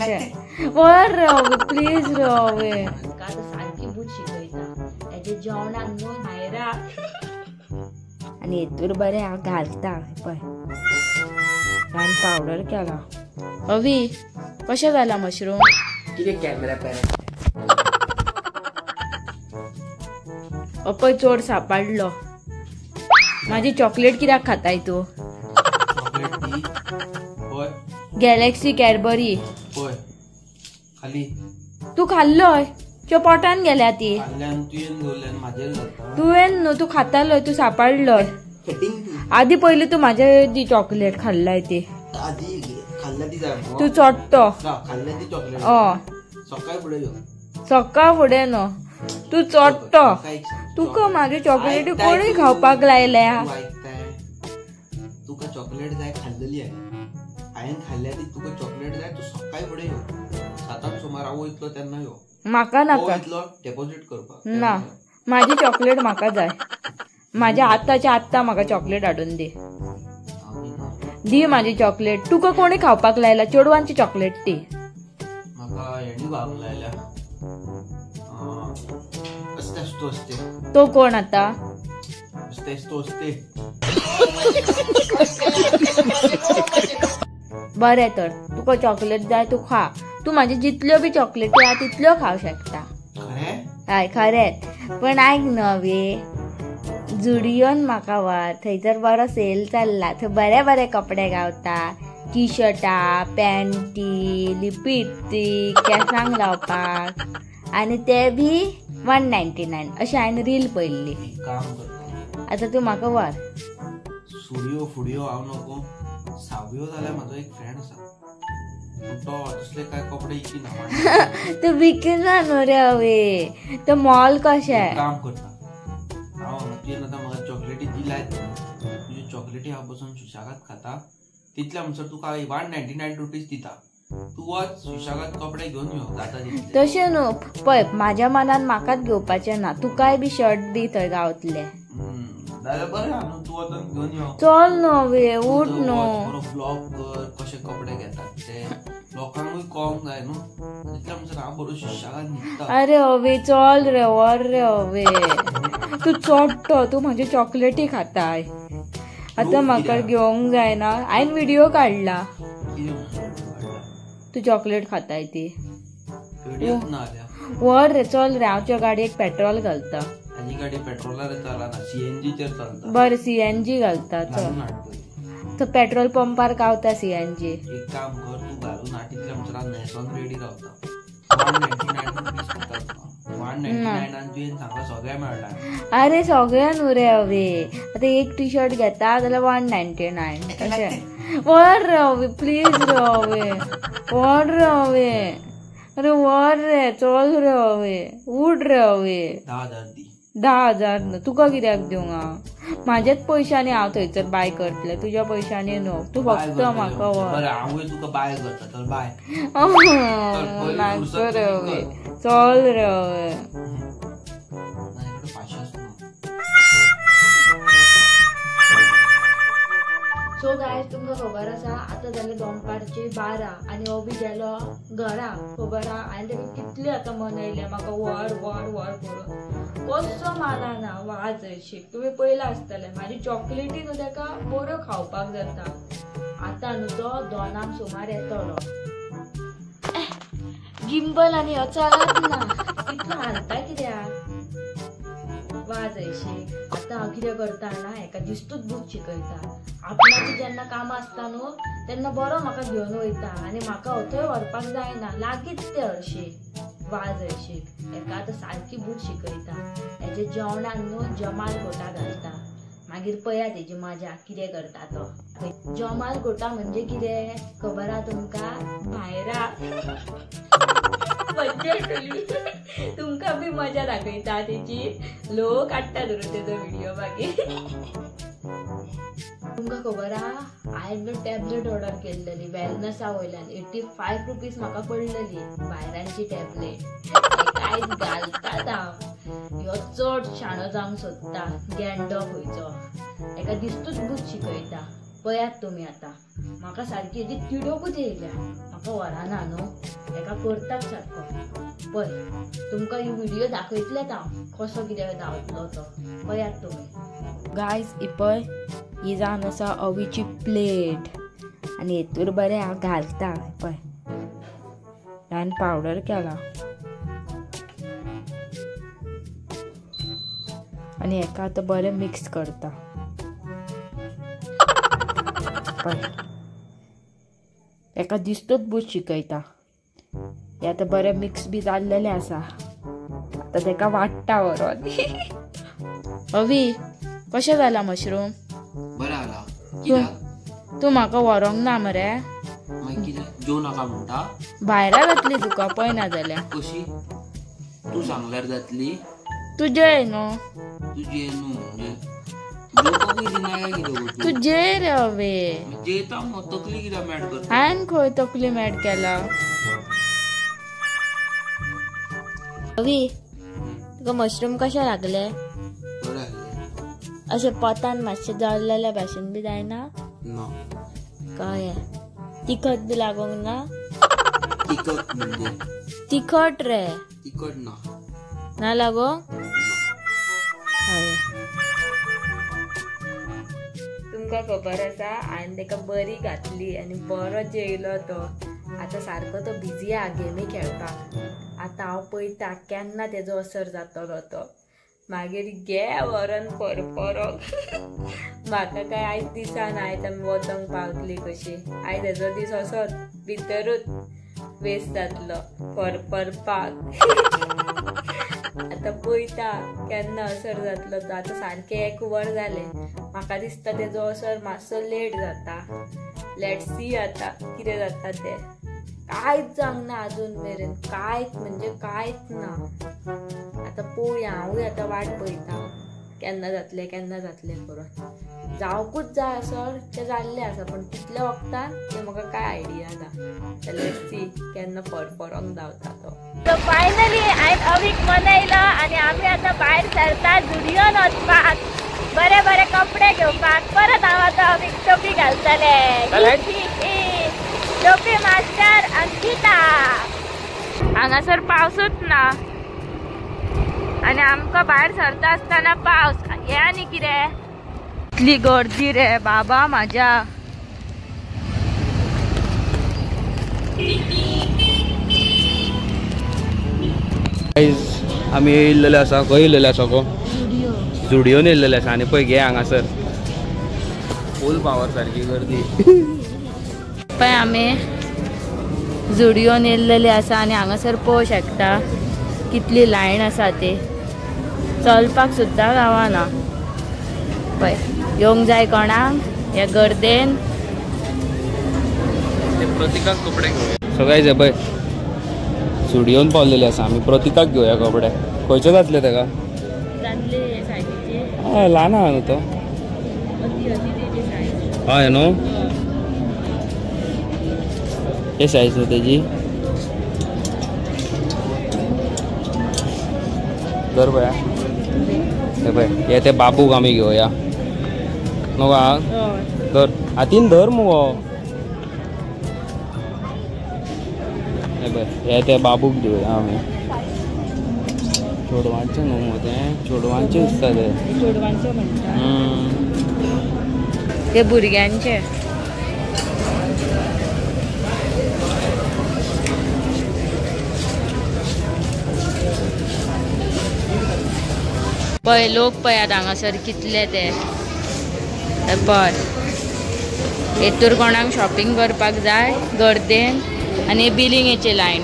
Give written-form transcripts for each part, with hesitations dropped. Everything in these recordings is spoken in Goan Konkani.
अशें व्हर रे अवे, प्लीज रे अवे. आतां सारकी बूट शिकयता हेजे जेवणाक न्हू भायरा. आनी हेतूर बरें हांव घालता पळय, हांवें पावडर केला. अवी कशें जाला मशरूम? कितें कॅमेरा पॅरा अपय चोर सापडलो. माझी चॉकलेट कित्याक खाताय तूं? गॅलेक्सी कॅडबरी तूं खाल्लोय, त्यो पोटान गेल्या ती. तुवें न्हू, तूं खातालोय, तूं सापडलोय. आदी पयली तूं म्हाजे ती चॉकलेट खाल्लाय ती. तूं चोडटो. सकाळ फुडें न्हू, तूं चोडटो. तुका म्हाजी चॉकलेटी कोणी खावपाक लायल्या? तुका चॉकलेट जाय खाल्लेली हांवें खाल्ल्या ती. तुका चॉकलेट जाय, तूं सकाळी फुडें यो. 7 सुमार हांव वयतलो तेन्ना यो. म्हाका नाका डेपोजीट करपाक ना. म्हाजी चॉकलेट म्हाका जाय. म्हाज्या आत्ताच्या आत्ता म्हाका चॉकलेट हाडून दी. दी म्हाजी चॉकलेट. तुका कोणी खावपाक लायला चेडवांची चॉकलेट ती? म्हाका हेणी खावपाक लायल्या. तो कोण आता? बरें तर तुका चॉकलेट जाय तूं खा. तूं म्हाजी जितल्यो बी चॉकलेटी आहा तितल्यो खावंक शकता. हय खरेंच. पण आयक न्हू वे, जुडियोन म्हाका व्हर, थंयसर बरो सेल चल्ला, थंय बरे बरे कपडे गावता. टी शर्टां, पॅन्टी, लिपस्टीक, केंसांक लावपाक, आनी ते बी 199 अशें हांवें रील पळयल्ली. आतां तूं म्हाका व्हर. सुडयो फुडयो हांव नको. सावयो जाल्यार म्हाजो एक फ्रेंड आसा, तो तसले काय कपडे विकिना. तूं विकिना न्हू रे अवे, तो मॉल कशें. काम करता हांव. तुवें आतां म्हाका चॉकलेटी दिल्यात, तुज्यो चॉकलेटी हांव बसून सुशेगाद खाता. तितल्या म्हणसर तुका 199 रुपीज दिता. तूं वच सुशेगाद कपडे घेवन यो. तशें न्हू पळय, म्हाज्या मनान म्हाकाच घेवपाचें ना, तुकाय बी शर्ट बी थंय गावतले. बरें न्हू, तूं वचून घेवन यो. चल न्हू वे, उठ न्हू. ब्लॉग कर कशे कपडे घेतात ते, लोकांकूय कळोंक जाय न्हू. तितल्या म्हणसर हांव बरो सुशेगाद न्हिदता. अरे अवे चल रे, व्हर रे अवे. तूं चोडटो, तूं म्हाज्यो चॉकलेटी खाताय. आतां म्हाका घेवंक जायना. हांवें व्हिडियो काडला तूं चॉकलेट खाताय ती. व्हर रे, चल रे. हांव तुज्या गाडयेक पेट्रोल घालता. गाडी पेट्रोलार चलना, सीएनजीचेर चलता. बरें सीएनजी घालता. चल, तो पेट्रोल पंपार गावता सीएनजी. एक काम कर, तूं घालून हाड, तितले म्हणसर न्हेसोन रेडी रावता. 199 रुपीज 199 तुवें सांगला सगळें मेळटा. अरे सगळें न्हू रे अवे, आतां एक टी शर्ट घेता जाल्यार 199 अशें. व्हर रे अवे, प्लीज रे अवे, व्हर रे अवे. अरे व्हर रे, चल रे अवे, उठ रे अवे. 10,000 दी. 10,000 न्हू, तुका कित्याक दिवंक हांव? म्हाज्याच पयशांनी हांव थंयसर बाय करतलें, तुज्या पयशांनी न्हू. तूं फक्त म्हाका व्हर. हांवूय तुका बाय करता. चल बाय. नाका रे अवे, चल रे अवे. सो गायज, तुमकां खबर आसा आतां जालें दनपारची 12 आनी हो बी गेलो घरा. खबर आहा हांवें ताका कितलें आतां मनयलें म्हाका व्हर व्हर व्हर करून, कसो मानना. वाज हरशीक तुमी पळयलां आसतलें म्हाजी चॉकलेटी न्हू ताका बऱ्यो खावपाक जाता. आतां न्हू तो 2 सुमार येतलो. गिंबल आनी हो चलत ना, इतलो हालता कित्याक. वाज हरशीक. आतां हांव कितें करता ना, हेका दिस्तूच बूक शिकयता. आपणाची जेन्ना कामां आसता न्हू तेन्ना बरो म्हाका घेवन वयता आनी म्हाका थंय व्हरपाक जायना, लागींच ते हरशीक. वाज हरशीक. हेका आतां सारकी बूट शिकयता. हेजे जेवणाक न्हू जमाल गोटा घालता. मागीर पळया तेजी मजा कितें करता तो. जमाल गोटा म्हणजे कितें खबर आहा तुमकां? भायरा मज्जा येतली. तुमकां बी मजा दाखयता तेजी. लोक काडटा धरून तेजो व्हिडियो मागीर. तुमकां खबर आहा हांवें न्हू टॅबलेट ऑर्डर केल्लेली वेलनसा वयल्यान. 85 रुपीज म्हाका पडलेली भायरांची टॅबलेट. कांयच घालतात हांव. ह्यो चड शाणो जावंक सोदता, गेंडो खंयचो. हेका दिस्तूच बूट शिकयता. पळयात तुमी आतां म्हाका सारकी हेजी तिडकूच येयल्या. म्हाका व्हराना न्हू हेका करतात सारको. पळय तुमकां ही व्हिडिओ दाखयतलेच हांव कसो कितें धांवतलो तो. पळयात तुमी. गायज ही पळय ही जावन आसा अवीची प्लेट आनी हेतूर बरें हांव घालता. पळय हांवें पावडर केला आनी हेका आतां बरें मिक्स करता. पळय एका दिसतोच बूज शिकयता. हे आतां बरें मिक्स बी जाल्लेलें आसा. आतां तेका वाडटा व्हरोन. अवी कशें जाला मशरूम? बरें जाला. तूं म्हाका व्हरोंक ना मरे? जेव नाका म्हणटा? भायरा जातली तुका पळय ना जाल्यार. कशी? तूं सांगल्यार जातली. तूं जेय न्हू. तूं जेय न्हू म्हणजे तूं जेय रे अवे. जेता मग तकली कित्याक मॅड करता? हांवें खंय तकली मॅड केला? अवी तुका मशरूम कशें लागले? अशें पोतान मातशें जळलेल्या भाशेन बी जायना? कळ्ळें. तिखट बी लागोंक ना? तिखट म्हणजे तिखट रे. तिखट ना. ना लागोंक? हय. तुमकां खबर आसा हांवें ताका बरी घातली आनी बरो जेयलो तो. आतां सारको तो बिजी आहा गेमी खेळपाक. आतां हांव पळयता केन्ना तेजो असर जातलो तो. मागीर घे व्हरोन परपरोक. म्हाका काय आयज दिसना आयज आमी वचोंक पावतली कशी. आयज हेजो दीस असोच भितरूच वेस्ट जातलो परपरपाक. आतां पळयता केन्ना असर जातलो तो. आतां सारकें एक वर जालें. म्हाका दिसता तेजो असर मातसो लेट जाता. Let see आतां कितें जाता तें. कांयच जावंक ना अजून मेरेन. कांयच म्हणजे कांयच ना. आतां पळोवया. हांवूय आतां वाट पळयता केन्ना जातलें केन्ना जातलें करून. जावकूच जाय असर तें जाल्लें आसा पण तितल्या वखदान तें म्हाका कांय आयडिया ना. Let see केन्ना परपरोंक धांवता तो. सो फायनली हांवें अवीक मनयलो आनी आमी आतां भायर सरता जुडियोन वचपाक बरे बरे कपडे घेवपाक. परत हांव आतां अवीक टोपी घालतलें. टोपी मास्टर अंकिता. हांगासर पावसूच ना आनी आमकां भायर सरता आसतना पावस. हें आनी कितें इतली गर्दी रे बाबा म्हाज्या. आमी येयल्लेले आसा. खंय येयल्लेले आसा गो? जुडियोन येयल्लेले आसा. आनी पळय घे हांगासर फूल पावर सारकी गर्दी. पळय आमी जुडियोन येयल्लेले आसा आनी हांगासर पळोवंक शकता कितली लायन आसा ती. चलपाक सुद्दां गावना. पळय येवंक जाय कोणाक ह्या गर्देन. प्रतिकाक कपडे घेवया. सगळे पळय जुडियोन पावलेले आसा आमी. प्रतिकाक घेवया कपडे. खंयचे जातले ताका? हय ल्हान आहा न्हू तो. हय न्हू हे सायज न्हू तेजी. धर पळया हे पळय हे ते बाबूक आमी घेवया न्हू गा. धर हातीन धर मुगो. हे पळय हे ते बाबूक दिवया आमी. चेडवांचें न्हू मगो तें. चेडवांचें दिसता तें. चेडवांचें म्हणटा ते भुरग्यांचे. पळय लोक पळयात हांगासर कितले ते. पळय हेतूर कोणाक शॉपिंग करपाक जाय गर्देन आनी बिलिंगेची लायन.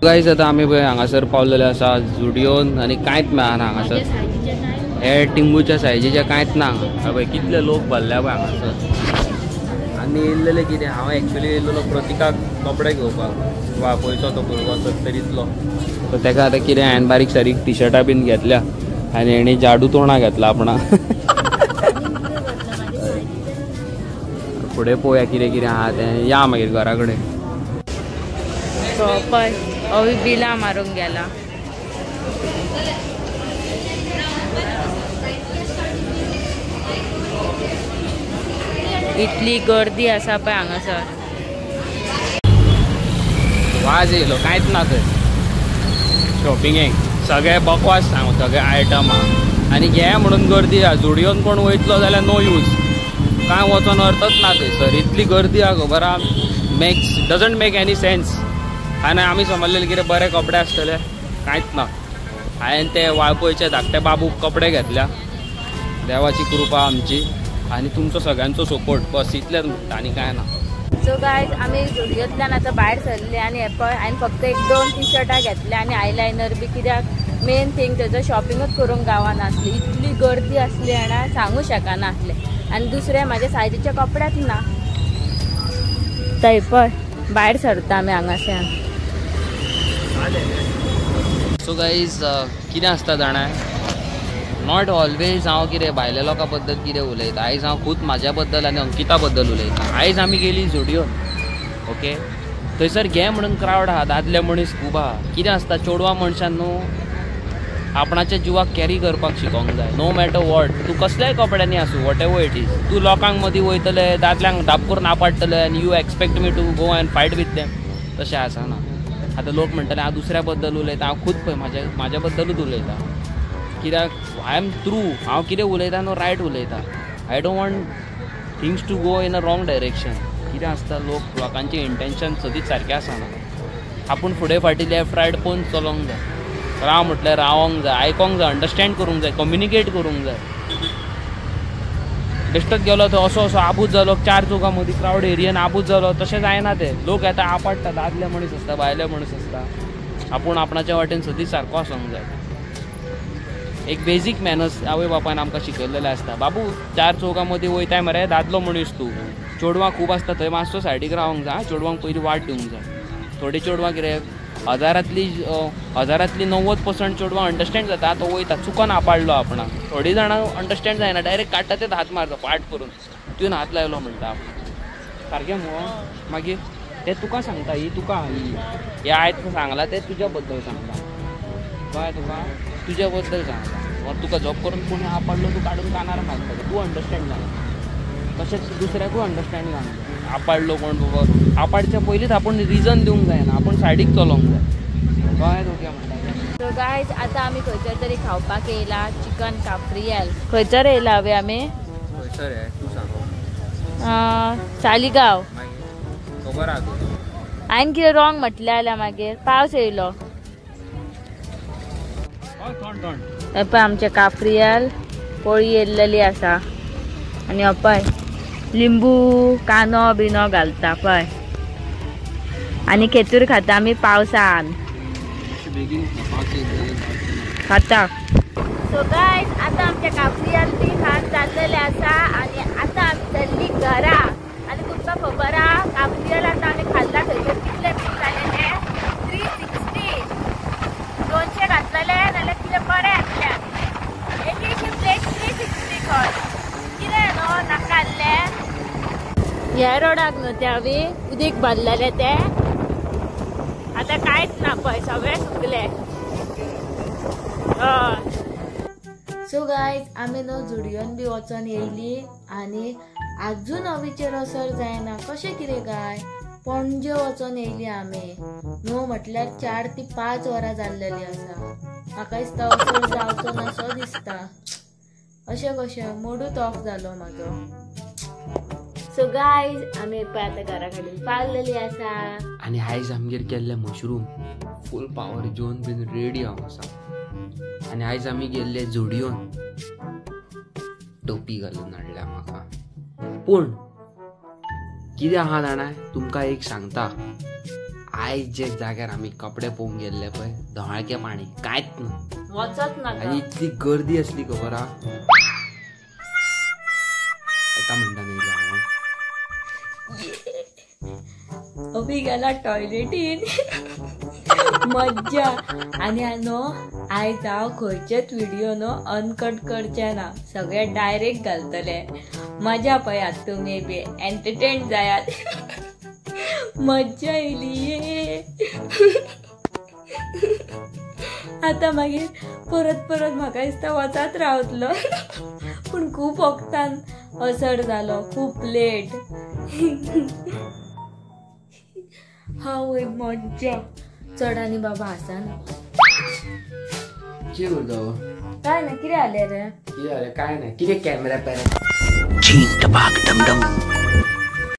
गायज आतां आमी पळय हांगासर पावलेले आसा जुडियोन आनी कांयच मेळना हांगासर. हे टिंबूच्या सायजीचे कांयच ना हांगा. पळय कितले लोक भरल्या पळय हांगासर. आनी येयल्लेले कितें हांव एक्चुली येयल्लो प्रतिकाक कपडे घेवपाक. वा पयसो तो भुरगो सत्तरींतलो. सो ताका आतां कितें हांवें बारीक सारीक टिशर्टां बीन घेतल्या आनी हेणी जाडू तोंडा घेतला आपणा. फुडें पळोवया कितें कितें आहा तें. या मागीर घरा कडेन. पळय अवी बिलां मारूंक गेला. इतली गर्दी आसा पळय हांगासर. वाज येयलो कांयच ना थंय शॉपिंगेक, सगळे बकवास सांग सगळे आयटम आहा आनी घे म्हणून गर्दी आहा. जुडियोन कोण वयतलो जाल्यार नो यूज, कांय वचोन अर्थच ना थंयसर, इतली गर्दी आहा खबर आहा. Makes doesn't make any sense. आनी आमी समजलेले कितें बरे कपडे आसतले, कांयच ना. हांवें ते वाळपयचे धाकटे बाबूक कपडे घेतल्या, देवाची कृपा आमची आनी तुमचो सगळ्यांचो सपोर्ट, बस इतलेंच म्हणटा आनी कांय ना. सो गायज आमी जुडियोंतल्यान आतां भायर सरले आनी पळय हांवें फक्त एक 2 टी शर्टां घेतले आनी आयलायनर बी, कित्याक मेन थिंग तेजो शॉपिंगूच करूंक गावनासली, इतली गर्दी आसली जाणा सांगू शकनासलें. आनी दुसरें म्हाज्या सायजीच्या कपड्याच ना. थंय पळय भायर सरता आमी हांगाच्यान. सो गायज कितें आसता जाणा, not always हांव कितें भायल्या लोकां बद्दल कितें उलयता, आयज हांव खूद म्हाज्या बद्दल आनी अंकिता बद्दल उलयता. आयज आमी गेली जुडियोन, ओके, थंयसर घे म्हणून क्रावड आहा, दादले मनीस खूब आहा. कितें आसता चेडवां मनशान न्हू आपणाच्या जिवाक कॅरी करपाक शिकोंक जाय, नो मॅटर what. तूं कसल्याय कपड्यांनी आसूं, what ever it is, तूं लोकांक मदीं वयतले, दादल्यांक धाप करून आपडटले आनी you expect me to go and fight with them, तशें आसना. आतां लोक म्हणटले हांव दुसऱ्या बद्दल उलयता, हांव खूद पळय म्हाज्या बद्दलूच उलयता, कित्याक I am true. हांव कितें उलयता न्हू रायट उलयता. I don't want things to go in a wrong direction. कितें आसता लोक लोकांचें इंटेन्शन सदींच सारकें आसना. आपूण फुडें फाटीं लेफ्ट रायट पळोवन चलोंक जाय, राव म्हटल्यार रावोंक जाय, आयकोंक जाय, अंडरस्टँड करूंक जाय, कम्युनिकेट करूंक जाय. बेश्टोच गेलो थंय असो असो आबूज जालो, 4 चौगां मदीं क्रावड एरियन आबूज जालो, तशें जायना तें. लोक येता आपडटा, दादले मनीस आसता बायले मनीस आसता, आपूण आपणाच्या वाटेन सदींच सारको आसूंक जाय. एक बेजीक मॅनर्स आवय बापायन आमकां शिकयलेले आसता, बाबू 4 चौगां मदीं वयताय मरे, दादलो मनीस तूं, चेडवां खूब आसता थंय मातसो सायडीक रावंक जाय, चेडवांक पयलीं वाट दिवंक जाय. थोडी चेडवां कितें हजारांतली 90% चेडवां अंडरस्टँड जाता, तो वयता चुकोन आपडलो आपणाक. थोडीं जाणां अंडरस्टँड जायना, डायरेक्ट काडटा तेच हात मारता फाट करून, तुवें हात लायलो म्हणटा आपण सारकें मुगो. मागीर ते तुका सांगता, ही तुका ही हे आयज सांगलां तें तुज्या बद्दल सांगता, कळ्ळें तुका, तुज्या बद्दल सांगता. तुका जॉब करून कोणी आपडलो तूं काडून कानार मारता, तूं अंडरस्टँड जाना, तशेंच दुसऱ्याकूय अंडरस्टँड जावंक जाय. आपडलो कोण बाबा आपडच्या पयलींच आपूण रिजन दिवंक जायना, आपूण सायडीक चलोंक जाय, कळ्ळें तुका म्हणटा. सो गायज आतां आमी खंयसर तरी खावपाक येयला, चिकन काफ्रियल. खंयसर येयला हवे आमी? खंयसर तूं सांग. सालिगांव. खबर आहा तुका? हांवें कितें रॉंग म्हटलें जाल्यार मागीर पावस येयलो. पळय आमचें काफ्रियल पोळी येयल्लेली आसा आनी पळय लिंबू कांदो बिनो घालता पळय, आनी खेतूर खाता आमी पावसान खाता. सो गायज आतां आमच्या काफ्रियल बी खावन जाल्लेलें आसा आनी आतां आमी चल्ली घरा. आनी तुमकां खबर आहा काफ्रियल आतां आमी खाल्ला थंयसर कितले बील जालें तें 360, 200 घातलेले जाल्यार कितें बरें आसलें. एक प्लेट 360 खंय कितें न्हू नाका आसलें. ह्या रोडाक न्हू ते हांवें उदीक भरलेलें तें आतां कांयच ना पळय, सगळें सुकलें. हय. सो गायज आमी न्हू जुडियोन बी वचोन येयली आनी आजून अवीचेर असर जायना, कशें कितें काय. पणजे वचोन येयली आमी न्हू म्हटल्यार 4 ते 5 वरां जाल्लेली आसा. म्हाका दिसता असर जावचो नासो दिसता, अशें कशें मुडूच ऑफ जालो म्हाजो. सो गायज आमी पळय आतां घरा कडेन पावलेली आसा आनी आयज आमगेर केल्ले मशरूम फूल पावर जेवन बीन रेडी हांव आसा. आनी आयज आमी गेल्ले जुडियोन, टोपी घालून हाडल्या म्हाका. पूण कितें आहा जाणा, तुमकां एक सांगता, आयज जे जाग्यार आमी कपडे पळोवंक गेल्ले पळय, धवाळके पाणी कांयच ना, वचत ना. आनी इतली गर्दी आसली खबर आहा. एका मिनटान येयलो हांव. अभी गेला टॉयलेटीन मज्जा. आनी न्हू आयज हांव खंयचेच व्हिडिओ न्हू अनकट करचें ना, सगळे डायरेक्ट घालतले. मजा पळयात तुमी बी एंटरटेन जायात. मज्जा येयली. आतां मागीर परत परत म्हाका दिसता वचात रावतलो, पूण खूब वखदान असर जालो खूप लेट. हांव एक मज्जा चड आनी बाबा आसा ना. कितें करता? काय ना, कितें जालें रे? कितें जालें काय ना, कितें कॅमेरा पॅरा.